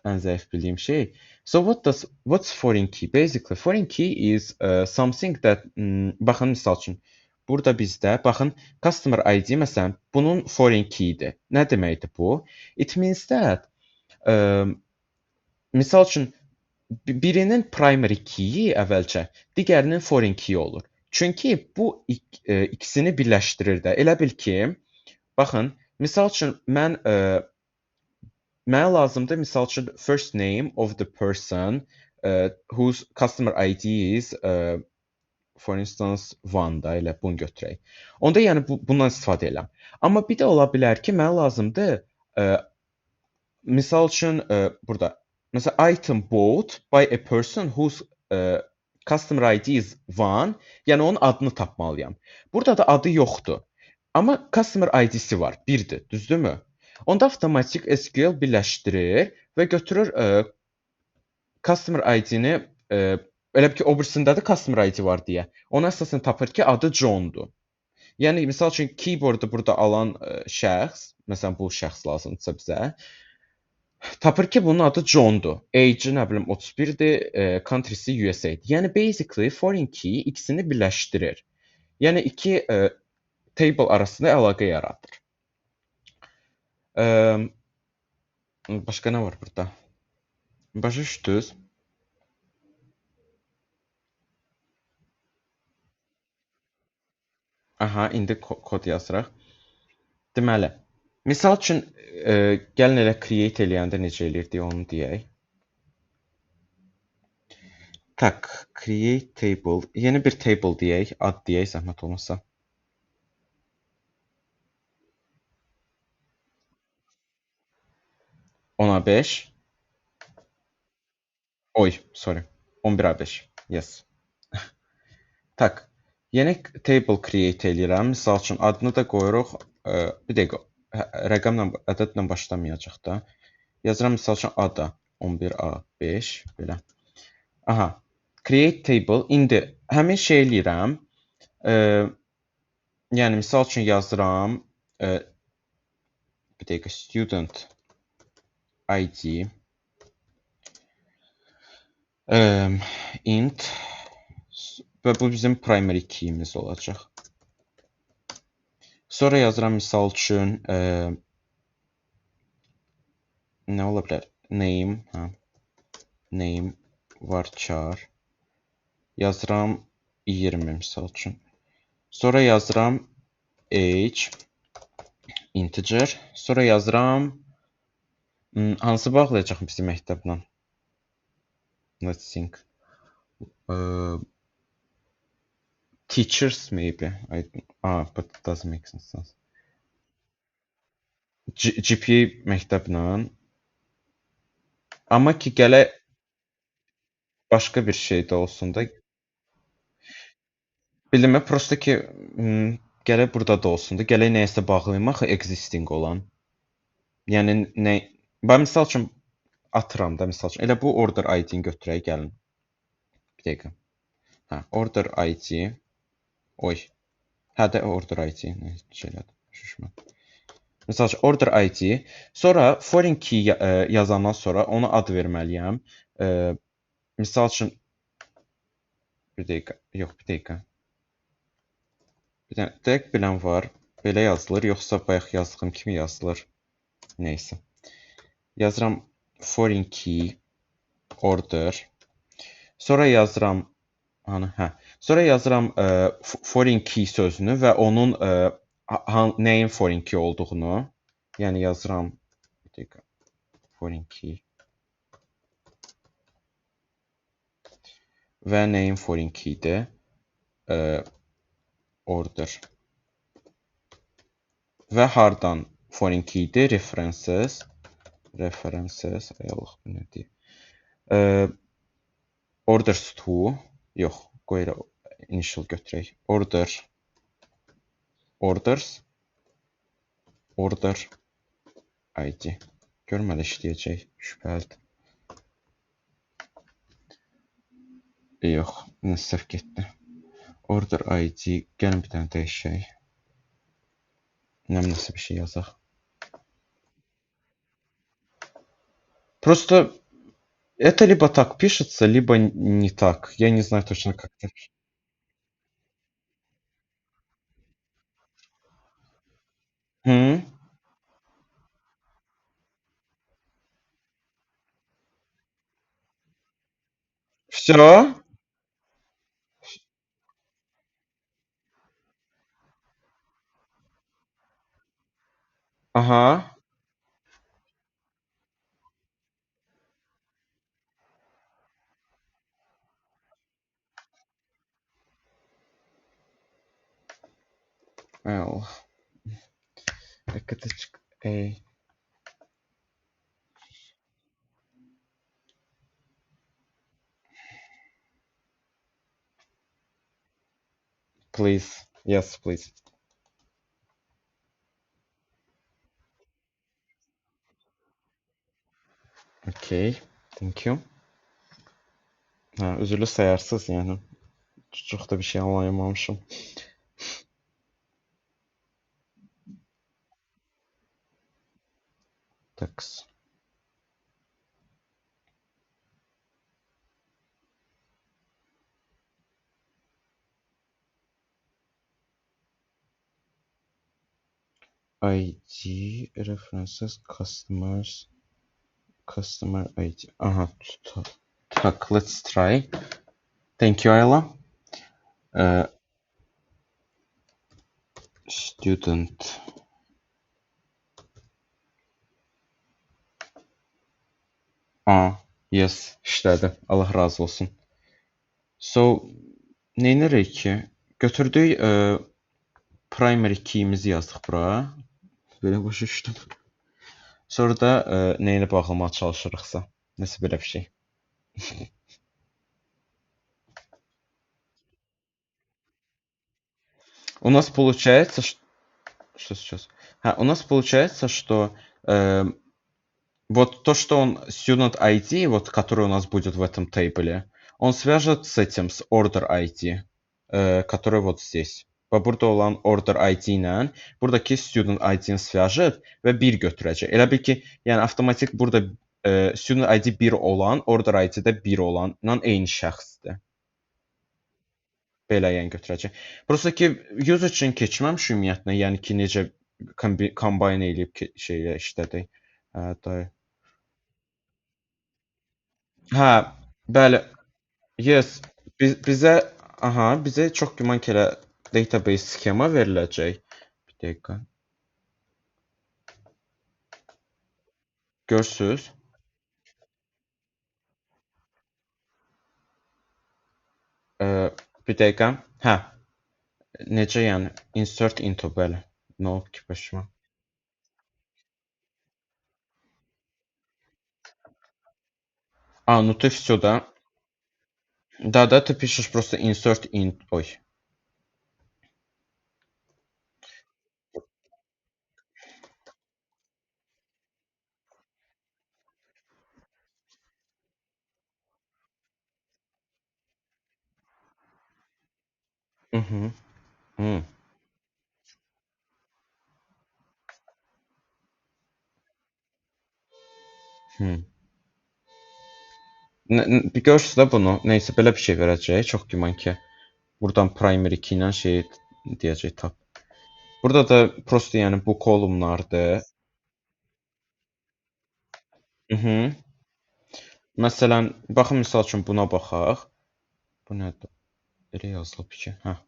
ən zəif bildiyim şey. So what's foreign key? Basically, foreign key is something that baxın misal üçün burada bizdə baxın customer ID məsələn bunun foreign key-dir. Nə deməkdir bu? It means that misal üçün birinin primary key-i əvvəlcə, digərinin foreign key olur. Çünki bu ikisini birləşdirir də. Elə bil ki, baxın, misal üçün mənə lazımdır, misal üçün first name of the person whose customer ID is for instance one da, elə bunu götürək. Onda yəni bundan istifadə eləm. Amma bir də ola bilər ki, mənə lazımdır misal üçün burada məsələn item bought by a person whose customer ID is one, yəni onun adını tapmalıyam. Burada da adı yoxdur. Amma customer ID-si var, birdir, düzdürmü? Onda avtomatik SQL birləşdirir və götürür customer ID-ni, elə bil ki, o birisində də customer ID var deyə. Ona əsasən tapır ki, adı John'dur. Yəni, misal üçün, keyboard-u burada alan şəxs, məsələn, bu şəxs lazımdırsa bizə, tapır ki, bunun adı John'dur. Age-i, nə bilim, 31-dir, country-si USA-dir. Yəni, basically, foreign key ikisini birləşdirir. Yəni, iki table arasında əlaqə yaradır. Başqa nə var burada? Başa düşdünüz? Aha, indi kod yazırıq. Deməli, misal üçün, gəlin elə create eləyəndə necə eləyirdik onu deyək. Tak, create table, yeni bir table deyək, ad deyək, zəhmət olmasa. Ona 5. Oy, sorry. 11A5. Yes. Tak. Yeni table create eləyirəm. Misal üçün, adını da qoyuruq. Bir dəqiqə, rəqəmlə, ədədlə başlamayacaq da. Yazıram, misal üçün, ada. 11A5. Belə. Aha. Create table. İndi həmin şey eləyirəm. Yəni, misal üçün, yazıram. Bir dəqiqə, student ID int və bu bizim primary key'imiz olacaq. Sonra yazıram misal üçün nə ola bilər? Name, hə. Name Varchar. Yazıram 20 misal üçün. Sonra yazıram age integer. Sonra yazıram hansı bağlayacaq bizi məktəblə? Let's think. Teachers maybe. But it doesn't make sense. GPA məktəblə. Amma ki gələk başqa bir şey də olsun da. Bilmirəm, prosta ki gələk burada da olsun da. Gələk nəyəsə bağlayım axı existing olan. Yəni nə? Bax misal üçün atıram da misal üçün. Elə bu order ID-ni götürək gəlin. Bir dəqiqə. Hə, order ID. Oy. Hə də order ID. Nə şeylədir? Şişmə. Misal üçün order ID. Sonra foreign key yazandan sonra ona ad verməliyəm. Misal üçün bir dəqiqə. Yox, bir dəqiqə. Bir dənə dəqiq bilən var. Belə yazılır, yoxsa bayaq yazdığım kimi yazılır. Neysə. Yazıram foreign key order. Sonra yazıram hani, hə. Sonra yazıram foreign key sözünü və onun nəyin foreign key olduğunu. Yəni yazıram bir dəqiqə. Foreign key və nəyin foreign key-dir? Order. Və hardan foreign key-dir? References. References. Ay Allah, bu nə deyir? Orders to. Yox, qoy elə initial götürək. Order. Orders. Order ID. Görməli işləyəcək. Şübhəlidir. Yox, səhv getdi. Order ID. Gəlin bir dənə dəyişək. Nəsə bir şey yazaq. Просто это либо так пишется, либо не так. Я не знаю точно, как это пишется. Все? Ага. L. A. Please. Yes, please. Okay. Thank you. Ha, üzürlü sayarsız yəni. Çox da bir şey anlayamamışım. Thanks. ID references customers customer ID. Aha, tak, let's try. Thank you, Ayla. Student. Yes, işlədi. Allah razı olsun. So, nə edirik ki? Götürdük primary key'imizi yazdıq bura. Belə başa düşdüm. Sonra da nə ilə bağlamağa çalışırıqsa. Nəsə belə bir şey. У нас получается, что сейчас? У нас получается, что вот то, что он student ID, вот который у нас будет в этом тейбле, он свяжет с этим, с order ID, который вот здесь. Və burada olan order ID ilə buradakı student ID-ni свяжет və 1 götürəcək. Elə bil ki, yəni avtomatik burada student ID 1 olan, order ID-də 1 olanla eyni şəxsdir. Belə yəni götürəcək. Prosta ki, user üçün keçməmiş ümumiyyətlə, yəni ki, necə combine eləyib ki, şeylə işlədik. Hə, day. Hə, Bəli, yes. Bizə, aha, bizə çox güman ki elə database skema veriləcək. Bir dəqiqə. Görürsüz? Bir dəqiqə. Hə. Necə yəni? Insert into, bəli. Nə olub ki başıma? А, ну ты всё, да? Да, ты пишешь просто insert in... Ой. Угу. Görürsünüz də bunu. Neysə, belə bir şey verəcək. Çox güman ki, buradan primary key ilə şey deyəcək tap. Burada da prosto yəni bu kolumlardır. Məsələn, baxın, misal üçün buna baxaq. Bu nədir? Elə yazılıb ki. Hə.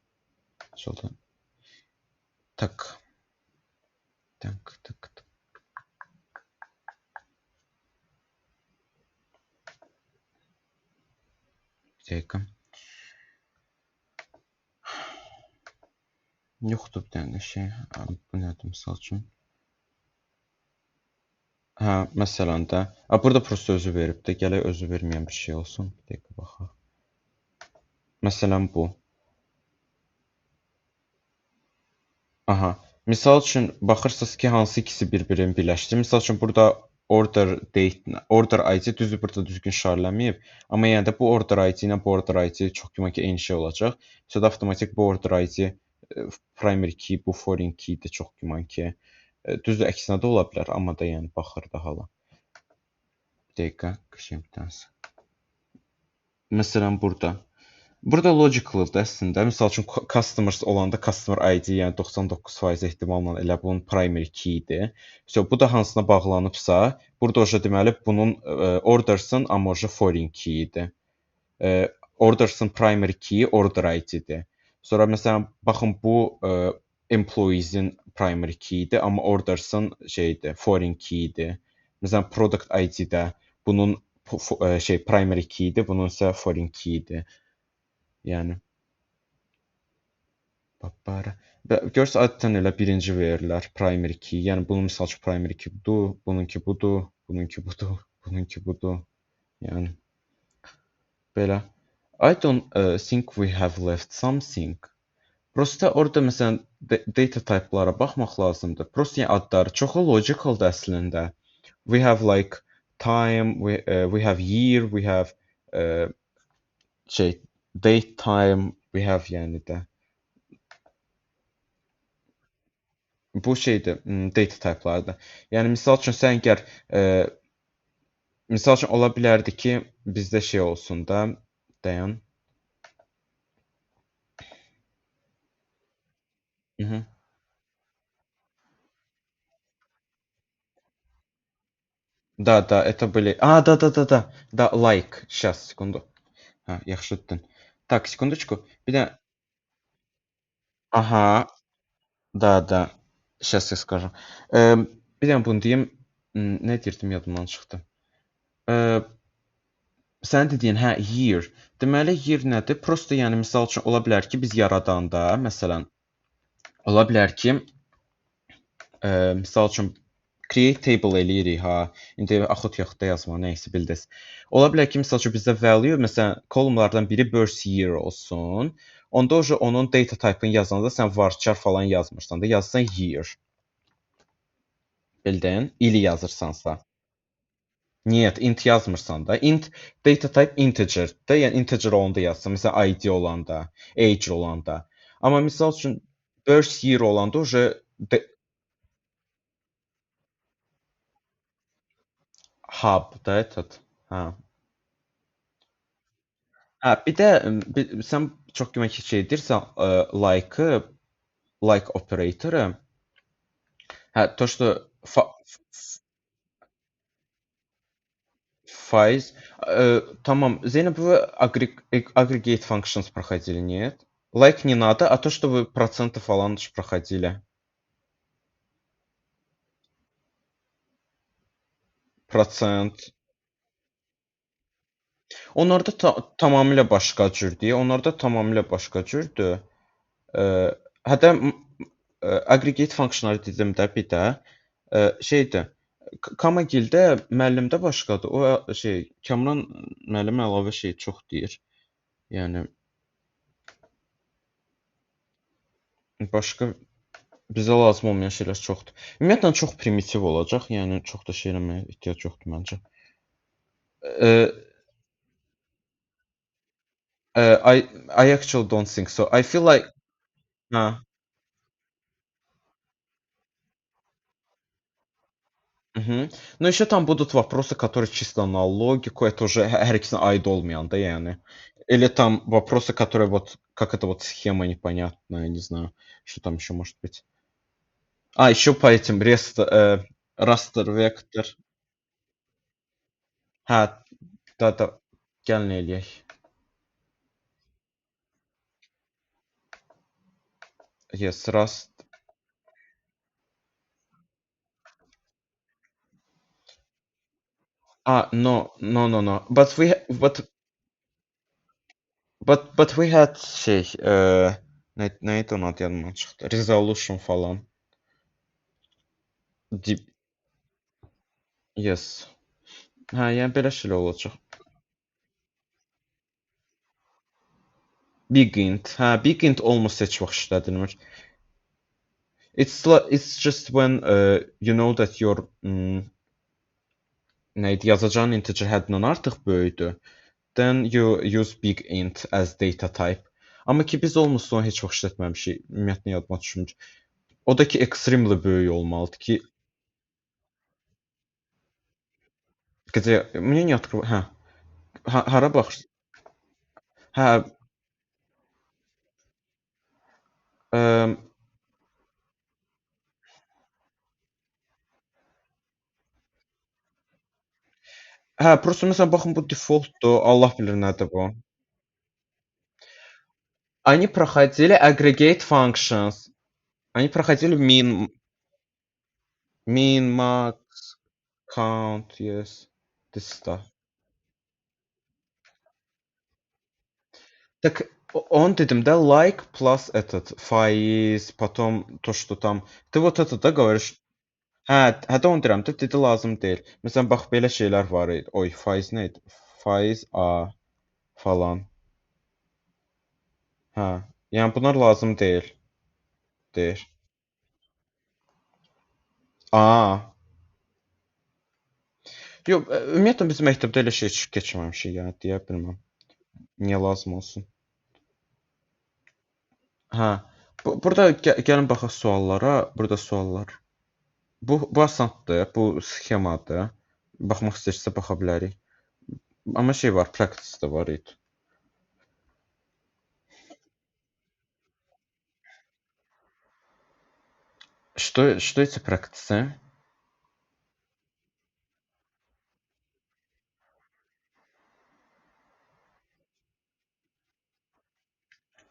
Açıldı. Tak. Tak, tak, tak. Bir dəqiqə. Yoxdur bir dənə şey. Bu nədir misal üçün? Hə, məsələn də. Burada prosto özü verib də. Gələk özü verməyən bir şey olsun. Bir dəqiqə baxaq. Məsələn bu. Aha. Misal üçün baxırsınız ki, hansı ikisi bir-birini birləşdirir. Misal üçün burada order date, order ID düzü burada düzgün işarələməyib. Amma yenə də bu order ID ilə bu order ID çox güman ki, eyni şey olacaq. Sonra avtomatik bu order ID primary key, bu foreign key-dir çox güman ki. Düzdür, əksinə də ola bilər, amma da yəni baxır da hala. Bir dəqiqə, qəşəng bir dənəsi. Məsələn, burada. Burada logicaldır əslində. Misal üçün, customers olanda customer ID, yəni 99% ehtimalla elə bunun primary key-dir. So, bu da hansına bağlanıbsa, burada oja deməli bunun orders'ın amma oja foreign key-dir. Orders'ın primary key order ID-dir. Sonra məsələn, baxın bu employees-in primary key-dir, amma orders'ın şeydir, foreign key-dir. Məsələn, product ID-də bunun primary key-dir, bunun isə foreign key-dir. Yəni Babara. Və görürsə, adətən elə birinci verirlər primary key. Yəni bunun misal üçün primary key budur, bununki budur, bununki budur, bununki budur. Yəni belə. I don't think we have left something. Prosta orada məsələn data type-lara baxmaq lazımdır. Prosta yəni adları çoxu logicaldır əslində. We have like time, we have year, we have date time, we have yəni də. Bu şeydir, data type-lardır. Yəni misal üçün sən əgər, misal üçün ola bilərdi ki, bizdə şey olsun da, dayan. Да, да, это были... А, да, да, да, да, да, like. Щас, секунду. Ha, yaxşı etdin. Так, секундочку. Bir də... Aha. Да, да. Щас я скажу. Bir dənə bunu deyim. Nə deyirdim, yadımdan çıxdı. Sən dediyin, hə, year. Deməli, year nədir? Prosta, yəni, misal üçün, ola bilər ki, biz yaradanda, məsələn, ola bilər ki, misal üçün, create table eləyirik, ha. İndi axut yaxutda yazma, nəysə bildiniz. Ola bilər ki, misal üçün, bizdə value, məsələn, columnlardan biri birth year olsun. Onda o onun data type-ını yazanda sən varchar falan yazmırsan da, yazsan year. Bildin? İli yazırsansa. Niyə? Int yazmırsan da. Int, data type integer də, yəni integer olanda yazsan, məsələn, ID olanda, age olanda. Amma misal üçün, birth year olanda уже hub da этот. Ha. Ha, bir də, sən çox güman ki, şey deyirsən, like-ı, like operatoru. Hə, to, что Faiz. Tamam. Zeynep, вы aggregate functions проходили, нет? Like не надо, а то, что вы проценты falan проходили. Процент. Onlarda tamamilə başqa cürdür. Onlarda tamamilə başqa cürdür. Hətta aggregate functionları dedim də bir də şeydir. Kamagildə müəllim də başqadır. O şey Kamran müəllim əlavə şey çox deyir. Yəni başqa bizə lazım olmayan şeylər çoxdur. Ümumiyyətlə çox primitiv olacaq. Yəni çox da şey eləməyə ehtiyac yoxdur məncə. I actually don't think so. I feel like Угу. Но еще там будут вопросы, которые чисто на логику, это уже hər ikisinə aid olmayan da, yəni. Или там вопросы, которые вот, как это вот схема непонятная, не знаю, что там еще может быть. А, еще по этим raster, vector. Hə, da, gəlin eləyək. Yes, rast. Ah, no, no, no, no. But we had şey, nə idi onun adı yadımdan çıxdı. Resolution falan. Deep. Yes. Hə, yəni belə şeylər olacaq. Big int. Hə, big int almost heç vaxt işlədilmir. It's just when you know that your nə idi, yazacağın integer həddindən artıq böyükdür. Then you use big int as data type. Amma ki biz almost onu heç vaxt işlətməmişik. Ümumiyyətlə yadıma düşmür. O da ki extremely böyük olmalıdır ki Где мне не открыв... Hə. Hara baxır? Hə. Ə, hə, prosta məsələn baxın bu defaultdur. Allah bilir nədir bu. Они проходили aggregate functions. Они проходили min, max, count, yes, this stuff. Так он dedim də like plus этот faiz, потом то, что там. Ты вот это да говоришь? Hə, hətta onu deyirəm də, dedi lazım deyil. Məsələn bax belə şeylər var idi. Oy, faiz nə idi? Faiz A falan. Hə, yəni bunlar lazım deyil, deyir. A. Yox, ümumiyyətlə biz məktəbdə elə şey heç keçməmişik, yəni deyə bilməm. Niyə lazım olsun? Hə. Burada gəlin baxaq suallara. Burada suallar. Bu asandır, bu sxemadır. Baxmaq istəyirsə baxa bilərik. Amma şey var, practice də var idi. Что эти practice?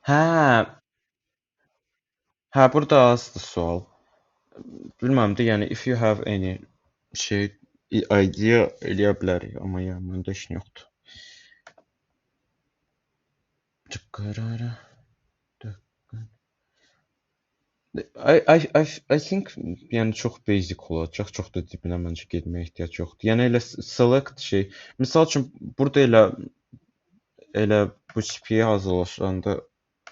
Hə, hə, burada azdır sual. Bilməm də, yəni if you have any şey idea eləyə bilərik, amma yəni məndə heç nə yoxdur. Çıqarara. I think yəni çox basic olacaq, çox da dibinə məncə getməyə ehtiyac yoxdur. Yəni elə select şey, misal üçün burada elə bu CPA hazırlaşanda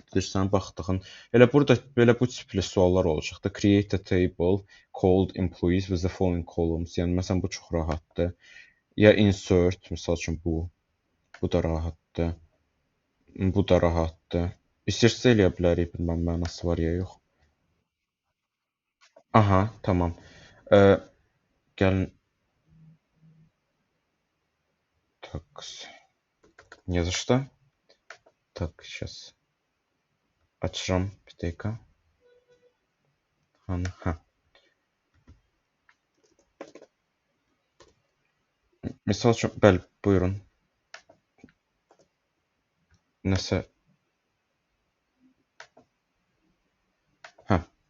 bilirsən baxdığın, elə burada belə bu tipli suallar olacaq da. Create a table called employees with the following columns. Yəni məsələn bu çox rahatdır. Ya insert, misal üçün bu da rahatdır. Bu da rahatdır. İstəyirsə eləyə bilərik, bilməm mənası var ya yox. Aha, tamam. Gəlin. Так. Не за что. Так, сейчас. Açıram bir dəqiqə. Hə. Misal üçün, bəli, buyurun. Nəsə